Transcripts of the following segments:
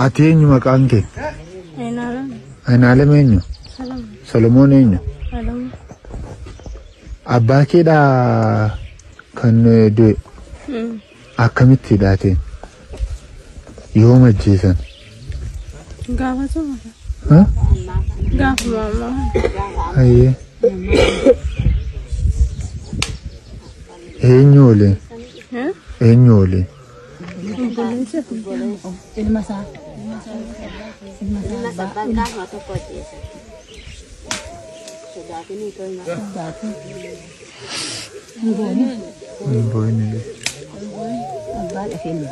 Ati eenyu maqaan kee? Aynaalam. Aynaalam eenyu? Salaam. Solomoon eenyu? Alamu. Abbaa keedhaa kan du'e akkamitti hidhaateen? Yoom ajjeesan? Gaafa suma. Ha? Gaafuma ammaa. Hayyee. Eenyu waliin? Eenyu waliin? Obboleessa. Ilma isaa. Ilma sabbaan gaafuma tokko ajjeese. Sodaatinii too hima. Hin boo'in. Abbaa dhafee ilma.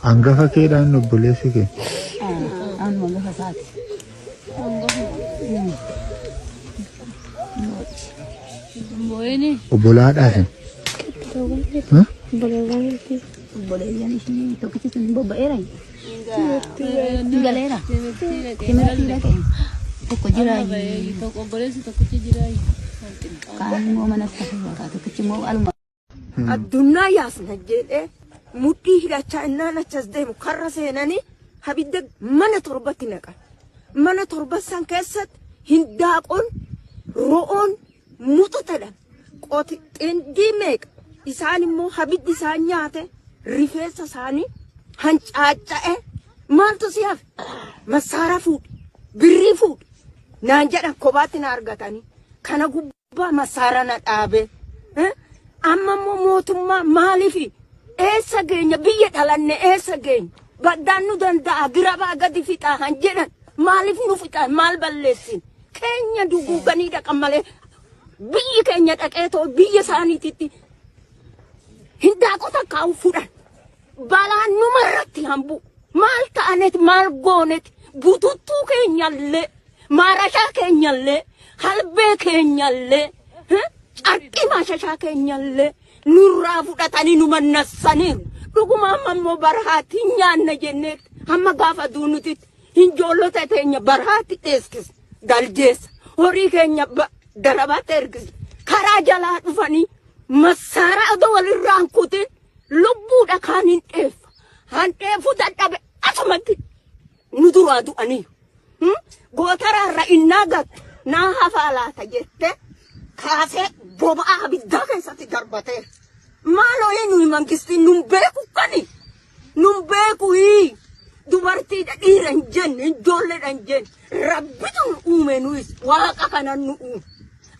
Hangafa keedhaan obboleessi kee? Anuma gafa isaati. Obbolaadhaaf. Ha? Obboleewwan miti. Obboleeyyan ishii tokkichi sun bobba'eera. Hin galeera. Timirtii dhaqe. Tokko jira. Obboleessi tokkichi jira. Kaan immoo manatti hafe waaqaa tokkichi immoo aluma. Addunyaa yaasna jedhee mudhii hidhachaa innaan achas deemu karra seenanii habidda mana torbatti naqan. Mana torba san keessatti hindaaqoon ro'oon muxutadhan qoti xindii meeqa isaan immoo habiddi isaan nyaate rifeensa isaanii hancaaca'e maaltu si hafe massaara fuudhi birrii fuudhi naan jedhan kophaatti na argatanii kana gubbaa. Abbaa masaara na dhaabe. Amma immoo mootummaa maaliif eessa geenya biyya dhalanne eessa geenya baddaan nu danda'a girabaa gadi fixaa han jedhan maaliif nu fixaa maal balleessin keenya duguuganii dhaqan malee biyyi keenya dhaqee too biyya isaaniititti hindaaqota kaa'u fudhan balaan numarratti hambu maal ta'anet maal goonet bututtuu keenyallee maarashaa keenyallee halbee keenyallee carqii maashashaa keenyallee nurraa fudhatanii nu mannassaniiru. Dhuguma amma immoo barahaatti hin nyaanna jennee hamma gaafa duunutitti hinjoollota teenya barahaatti dheeskis galjeessa horii keenya darabaatti ergis karaa jalaa dhufanii massaaraa odoo walirraa hin kutin lubbuudha kaan hin dheeffa handheefuu dadhabe asumatti nu duraa du'aniiru. Gootaraarra innaa gattu naa hafaa laata jette kaasee boba'aa abiddaa keessatti darbateera. Maaloo eenyu mangistiin nun beeku kani nun beeku dubartiidha dhiira hin jenne ijoolleedha hin jenne rabbitu nu uume nuyis waaqa kanan nu uume.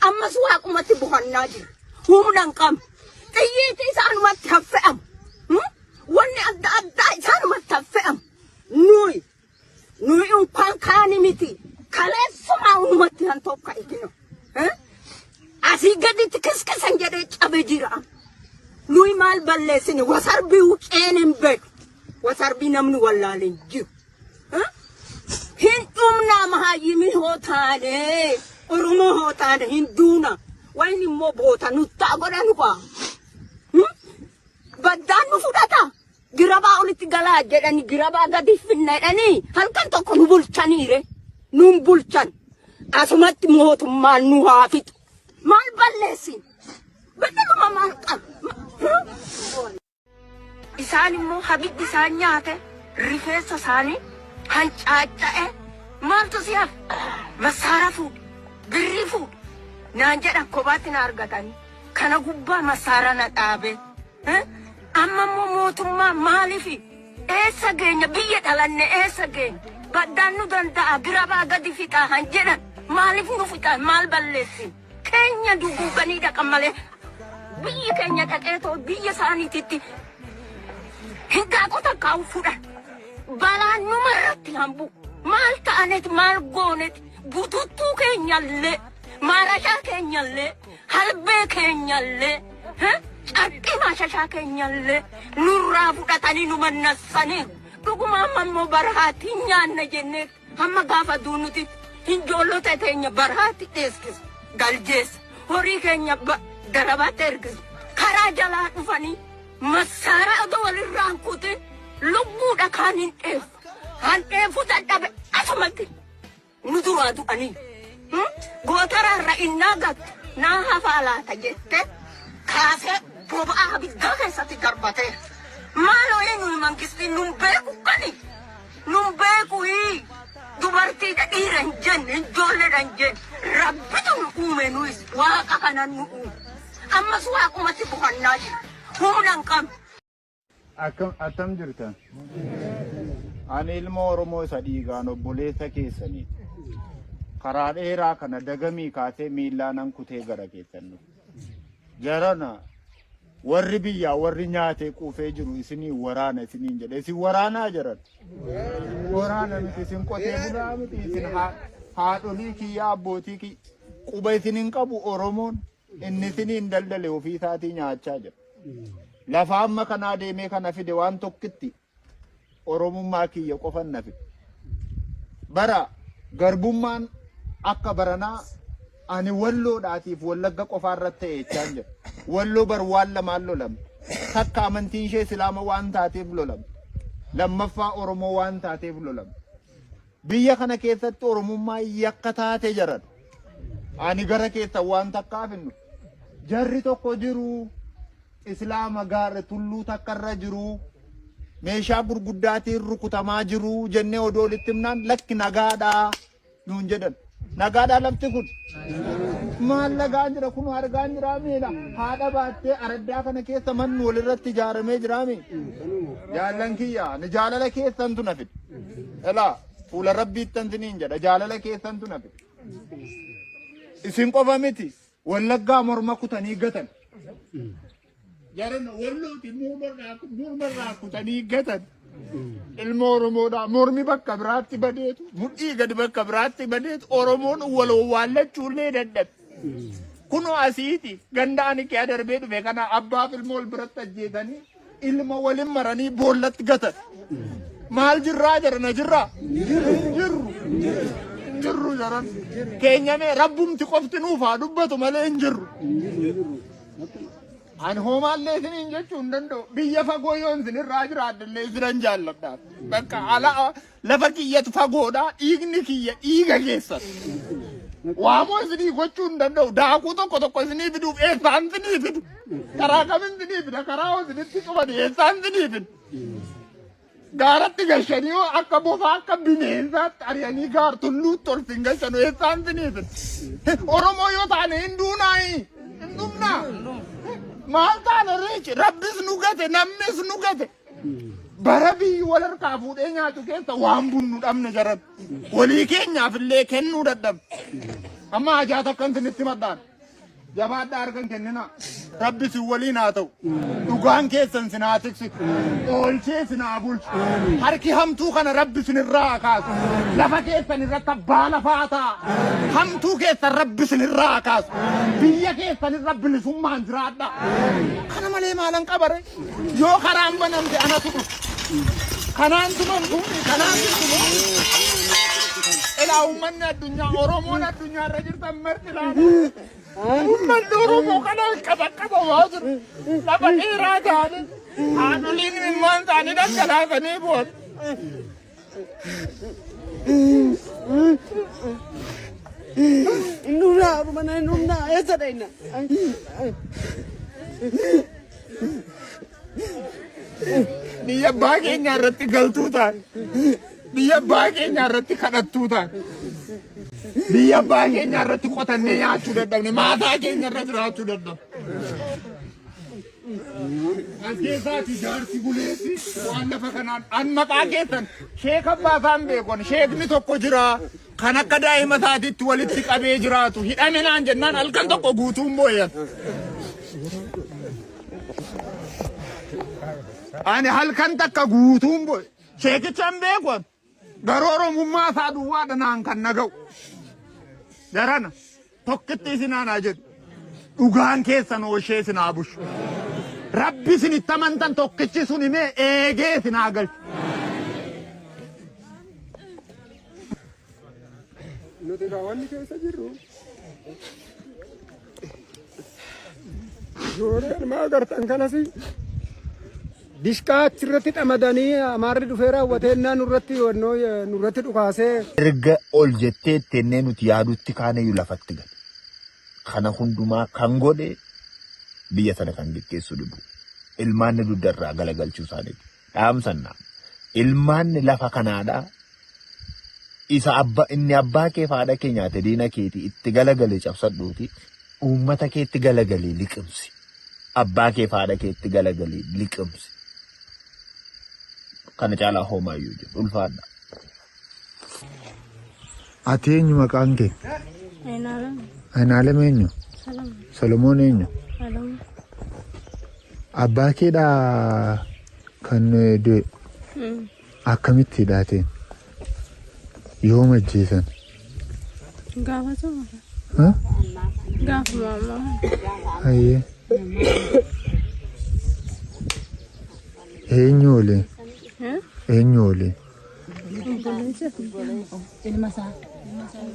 Ammas waaqumatti bohannaa jira. Humna hin qabnu. Xiyyiitii isaanumatti kan fe'amu. Wanni adda addaa isaanumatti kan fe'amu. Nuyi nuyi unkaan kaani miti. Kaleessumaa unumatti han tokka ikino. Asii gaditti kiskisan jedhee cabe jira. Nuyi maal balleessine wasarbii wuceen hin beeku. Wasarbii namni wallaale hin jiru. Hin dhumnaa mahaayyimii hoo taane Oromoo hoo taane hin duuna. Wayin immoo boota nuttaa godhanu kaa. Baddaan nu fudhata. Girabaa olitti galaa jedhani girabaa gadi finna jedhanii halkan tokko nu bulchaniire. Nun bulchan. Asumatti mootummaan nu haa fixu. Maal balleessin? Badaluma maal qaba? Isaan immoo habiddi isaan nyaate rifeensa isaanii hancaaca'e maaltu si hafe? Massaara fuudhi, birrii fuudhi naan jedhan kophaatti na argatanii. Kana gubbaa massaara na dhaabe. Amma immoo mootummaa maaliif eessa geenya biyya dhalanne eessa geenya baddaan nu danda'a girabaa gadi fixaa han jedhan maaliif nu fixaa maal balleessin keenya duguuganii dhaqan malee biyyi keenya dhaqee too biyya isaaniititti hindaaqota kaa'u fudhan balaan numarratti hambu maal ta'anet maal goonet bututtuu keenyallee maarashaa keenyallee halbee keenyallee carqii maashashaa keenyallee nurraa fudhatanii nu mannassaniiru. Dhuguma amma immoo barahaatti hin nyaanna jennee hamma gaafa duunuti hinjoollota teenya barahaatti dheeskis galjeessa horii keenya darabaatti ergis karaa jalaa dhufanii massaaraa odoo walirraa hin kutin lubbuudha kaan hin dheeffa handheefuu dadhabe asumatti nu duraa du'anii. Gootaraarra innaa gattu naa hafaa laata jette kaasee boba'aa abiddaa keessatti darbateera. Maaloo Mangistiin nun beeku kani. Nun beeku dubartiidha dhiira hin jenne, ijoolleedha hin jenne. Rabbitu nu uume nuyis waaqa kanan nu uume. Ammas waaqumatti boqannaa jira. Humna hin qabnu. Akkam attam jirtan? Ani ilma Oromoo isa dhiigaan obboleessa keessanii. Karaa dheeraa kana dagamii kaasee miillaanan kutee gara keessan dhufe. Jarana warri biyyaa warri nyaatee quufee jiru isinii waraana isiniin jedhe. Isin waraanaa jaran? Waraana miti, isin qotee bulaa miti, isin haadholii kiyya, abbootii kiyya. Quba isin hin qabu Oromoon, inni isiniin daldale ofii isaatii nyaachaa jira. Lafa amma kanaa deemee kana fide waan tokkitti Oromummaa kiyya qofan na fide. Bara garbummaan akka baranaa ani Walloodhaatiif Wallagga qofaa irratti ta'e jechaan jira. Walloo bar waan lamaan lolamte. Takka amantiin ishee Islaama waan taateef lolamte. Lammaffaa Oromoo waan taateef lolamte. Biyya kana keessatti Oromummaa yakka taate jaran. Ani gara keessan waan takkaaf hin dhufu. Jarri tokko jiru Islaama gaara tulluu takka irra jiru, meeshaa gurguddaatiin rukutamaa jiru jennee odoo walitti himnaan lakki nagaadhaa nuun jedhan. Nagaadhaa lafti kun? Maal nagaan jira kun argaan jira miila haadha baattee araddaa kana keessa manni walirratti ijaaramee jiraami. Jaallan kiyya ni jaalala keessantu na fide. Elaa fuula rabbiittan siniin jedha, jaalala keessantu na fide. Isin qofa miti, Wallaggaa morma kutanii gatan. Jaran Wallooti mormarraa kutanii gatan. Ilma Oromoodhaa mormi bakka biraatti badeetu, mudhii gadi bakka biraatti badeetu, Oromoon wal owwaallachuullee dadhabe. Kunoo asiiti ganda ani kee darbee dhufe kana abbaaf ilma wal biratti ajjeesanii ilma walin maranii boollatti gatan. Maal jirraa jarana jirraa? Hin jirru. Hin jirru jaran. Keenyamee rabbumti qofti nuuf haa dubbatu malee hin jirru. Ani hoomaallee isiniin jechuu hin danda'u. Biyya fagoo yoon isinirraa jiraadhellee isinan jaalladha. Bakka ala lafa kiyyatu fagoodha. Dhiigni kiyya dhiiga keessan. Waamoo isinii gochuu hin danda'u. Daakuu tokko tokko isinii fiduuf eessaan isinii fidu? Karaa kamin isinii fida? Karaa hoo isinitti cufan eessaan isinii fidu? Gaaratti gashanii hoo akka bofaa akka bineensaatti ari'anii gaar tulluutti ol sin gashan eessaan isinii fidu? Oromoo yoo taane hin duunaayi? Hin dhumnaa? Maal taane reechi? Rabbis nu gate, namnis nu gate. Bara biyyi wal harkaa fuudhee nyaatu keessa waan bunnu dhabne jaran. Walii keenyaaf illee kennuu dadhabne. Amma hajaa takkan isinitti madhaan. Jabaadhaa, harkan kenninaa. Rabbi isin waliin haa ta'u. Dhugaan keessan isin haa tiksitu. Oolchee isin haa bulchu. Harki hamtuu kana Rabbi isin irraa haa kaasu. Lafa keessan irratti abbaa lafaa ta'a. Hamtuu keessan Rabbi isin irraa haa kaasu. Biyya keessan irra bilisummaan jiraadha. Kana malee maalan qabare? Yoo karaan banamte anatu dhufa. Kanaan tumamtuuni, kanaan tumamtuuni. Ilaa uummanni addunyaa, Oromoon addunyaa irra jirtan marti ilaala. Uummanni Oromoo kanaan qaxaqqabamaa jiru. Lafa dheeraa ta'anii haadholiin imimmaan isaanii dhangalaasanii bu'an. Hin dhumnaa mana hin dhumnaa eessa dhayna? Biyya abbaa keenyaa irratti galtuu taane. Biyya abbaa keenyaa irratti kadhattuu taane. Biyya abbaa keenyaa irratti qotannee nyaachuu dadhabne. Maataa keenya irra jiraachuu dadhabne. As keessaati jaarsi buleessi waan lafa kanaan an maqaa keessan sheeka abbaa isaan beekon, sheekni tokko jira kan akka daa'ima isaatiitti walitti qabee jiraatu hidhame naan jennaan halkan tokko guutuun booyan. Ani halkan takka guutuun boo'e. Sheekicha hin beeku ani. Garuu Oromummaa isaa duwwaadha naan kan naga'u. Jarana tokkitti isin aanaa jedhu. Dhugaan keessan ooshee isin haa bushu. Rabbi isin itti amantan tokkichi sun himee eegee isin haa galchu. Nuti kaa wanni keessa jirru ijoolleen maa agartan kanas dishqaa achirratti xamadanii Amaarri dhufee raawwatee innaa nurratti wannoo nurratti dhukaasee. Erga ol jettee itti nuti yaadutti kaaneyyuu lafatti gale. Kana hundumaa kan godhe biyya sana kan geggeessu dhibu. Ilmaan dugdarraa galagalchuu isaaniiti. Dhaamsanna. Ilmaan lafa kanaadha. Isa abba inni abbaa kee fi haadha kee nyaate diina keeti itti galagalee cabsadhuuti. Uummata keetti galagalee liqimsi. Abbaa kee fi haadha keetti galagalee liqimsi. Kana caalaa homaayyuu jiru. Ulfaadha. Ati eenyu maqaan kee? Aynaalam. Aynaalem eenyu? Salaam. Solomoon eenyu? Alamu. Abbaa keedhaa kan du'e akkamitti hidhaateen? Yoom ajjeesan? Gaafa suma. Ha? Gaafuma ammaa. Hayyee. Eenyu waliin? Eenyu waliin? Obboleessa. Ilma isaa. Ilma isaa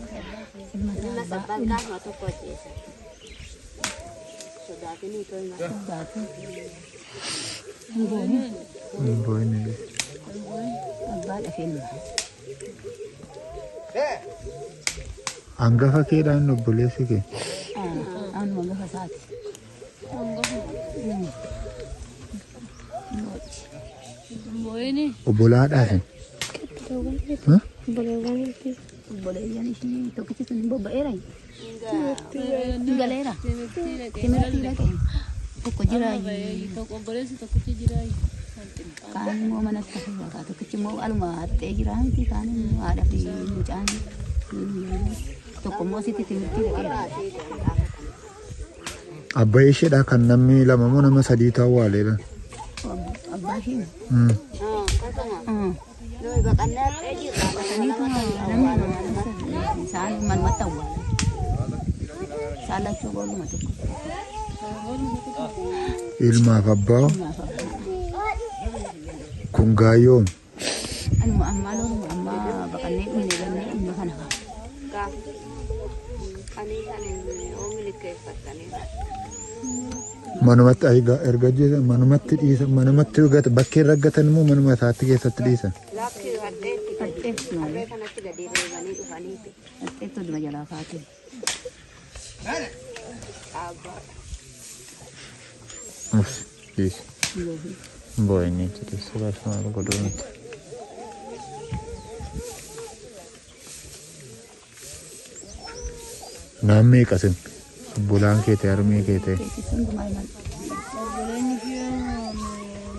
Ilma abbaa. sabbaan gaafuma tokko ajjeesan. Sodaatanii too himaa. Abbaafi. Hin boohin. Hin boo'in. Abbaa dhafe ilma. Hangafa keedhaan obboleessi kee? Anuma gafa isaati. Obbolaadhaaf. Obboleewwan. Obboleeyyan ishii tokkichi sun hin bobba'eera. Hin galeera. Timirtii dhaqe. Tokko jira. Obboleessi tokkichi jira. Kaan immoo manatti hafe bakka tokkichi immoo aluma haxxee jira miti kaan immoo haadha fi mucaan tokko immoo asitti timirtii dhaqeera. Abbaa isheedha kan namni lama moo nama sadiitu awwaaleedha. Abbaa ishee. Akkasuma. Nuyi baqannee haxxee jirra. Baqataniitu namni isaan manumatti awwaalan. Isaan lachuu boolluma tokko. Ilmaaf abbaa Ilmaaf abbaa. kun gaayyoom. Anuma ammaa loonuma ammaa baqannee dhumne gannee dhumne kana kaa. Gaafa. Qanii kan oo milkeeffattanii. Manumatti erga ajjeesan manumatti dhiisan manumatti gata bakkee irra gatan immoo manuma isaatti keessatti dhiisan. Lakki hadheetti gadi. Hadheetti malee. Harree kanatti gadi reebanii dhufaniiti. Hadheetti oduma jalaa kaatee. Dhaabbaa. Ufsi dhiisi. Boo'inni itti dhiisi maal godhuu miti. Naan meeqa sin? Obbolaan kee ta'e harmee kee ta'e. Keessi hundumaa himan. Obboleen ishee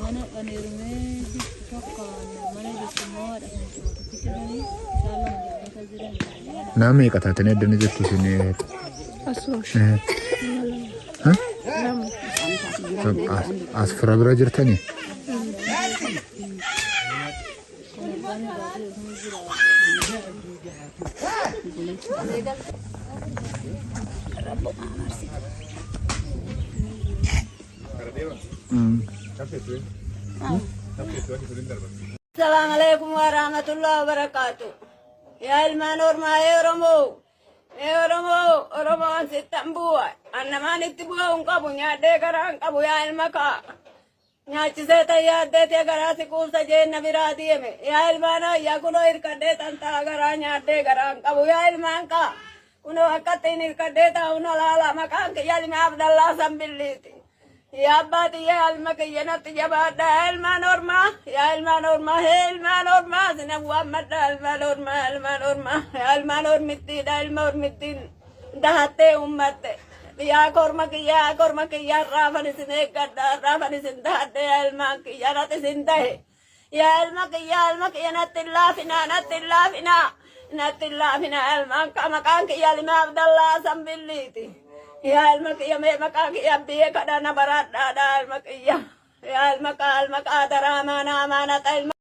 mana kan heerumee jirtu tokko mana jirtu immoo haadha kan tokkicha sanii isaan lama jaalata jiran. Naan meeqa taatanii addana jirtu isin? Asuma. Ha? Lama. As fira bira jirtanii? Assalamu alaikum warahmatullahi wabarakatuh. Yaa ilmaan ormaa ee Oromoo. Ee Oromoo, Oromoon sittan bu'a. Annamaan itti bu'a hin qabu, nyaadhee garaa hin qabu yaa ilma kaa. Nyaachisee tan yaaddee tee garaa si quubsa jeen na biraa deeme. Yaa ilmaan ayyaa kunoo hirkadhee tan ta'a garaa nyaadhee garaa hin qabu yaa ilmaan kaa. Kunoo akkattiin hirkadhee taa'u na laala maqaan kiyya ilma Abdallaa Sambilliiti. Yaa abbaa tiyya yaa ilma kiyya natti jabaadha yaa ilmaan ormaa yaa ilmaan ormaa hee ilmaan ormaa sinan waammadha ilmaan ormaa ilmaan ormaa yaa ilmaan ormittiidha ilma ormittiin dahattee ummatte. Yaa korma kiyya yaa korma kiyya har'aafan isin eeggadha har'aafan isin dahadhe yaa ilmaan kiyya natti isin dahe. Yaa ilma kiyya ilma kiyya natti hin laafinaa natti hin laafinaa natti hin laafinaa ilmaan ka maqaan kiyya ilma Abdallaa Sambilliiti. Yaa ilma kiyya mee maqaa kiyya biyya kadhana baradhaadha ilma kiyya. Yaa ilma kaa ilma kaa daraa maanaa maanaa ilma.